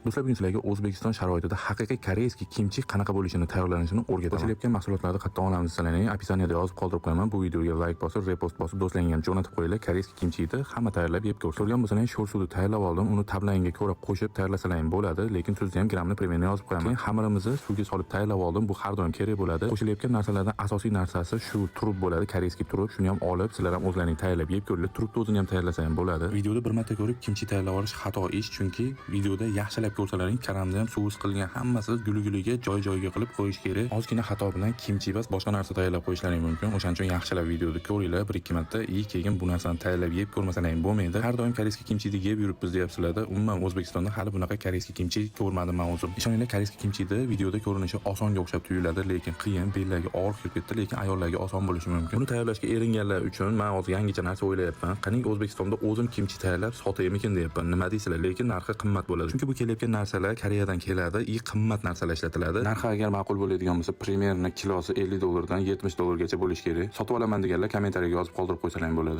Do'stlar, bugun sizlarga O'zbekiston sharoitida haqiqiy корейский kimchi qanaqa bo'lishini, tayyorlanishini o'rgataman. Qo'shilayotgan mahsulotlarni qayerdan olamiz desalaring, описание da yozib qoldirib qo'yaman. Bu videoga layk bosib, repost bosib, do'stlaringga ham jo'natib qo'yinglar. Корейский kimchini hamma tayyorlab yeb ko'rsin. Ko'rgan bo'lsalaring, sho'r suvni tayyorlab oldim. Uni tablangga ko'ra qo'shib tayyorlasalaring bo'ladi, lekin tuzni ham grammni примерно yozib qo'yaman. Keyin xamirimizni suvga solib tayyorlab oldim. Bu har doim kerak bo'ladi. Qo'shilayotgan narsalardan asosiy narsasi shu turp bo'ladi, корейский turp. Shuni ham olib, sizlar ham o'zlaring tayyorlab yeb ko'ringlar. Turpni o'zini ham tayyorlasa ham bo'ladi. Videoda bir marta ko'rib kimchi tayyorlab olish xato ish, chunki videoda yaxshilab ko'rsalaring, karamni ham suvi siqilgan, hammasi guli-guliga joy-joyiga qilib qo'yish kerak. Ozgina xato bilan kimchi emas, boshqa narsa tayyorlab qo'yishlaring mumkin. O'shaning uchun yaxshilab videoni ko'ringlar bir ikki marta, и keyin bu narsani tayyorlab yeb ko'rmasalaring bo'lmaydi. Har doim корейский kimchini yeb yuribmiz deyapsizlarda, umuman O'zbekistonda hali bunaqa корейский kimchi ko'rmadim men o'zim. Ishoninglar, корейский kimchini videoda ko'rinishi osonga o'xshab tuyuladi, lekin qiyin, bellarga og'riq kirib ketdi, lekin ayollarga oson bo'lishi mumkin. Buni tayyorlashga eringanlar uchun men hozir yangicha narsa o'ylayapman. Qaning, O'zbekistonda o'zim kimchi tayyorlab sotaymikin deyapman. Nima deysizlar? Lekin narxi qimmat bo'ladi. Chunki bu kelayotgan narsalar Koreyadan keladi, и qimmat narsalar ishlatiladi. Narxi agar ma'qul bo'ladigan bo'lsa, примерно kilosi 50 dollardan 70 dollargacha bo'lishi kerak. Sotib olaman deganlar kommentariyaga yozib qoldirib qo'ysalar ham bo'ladi.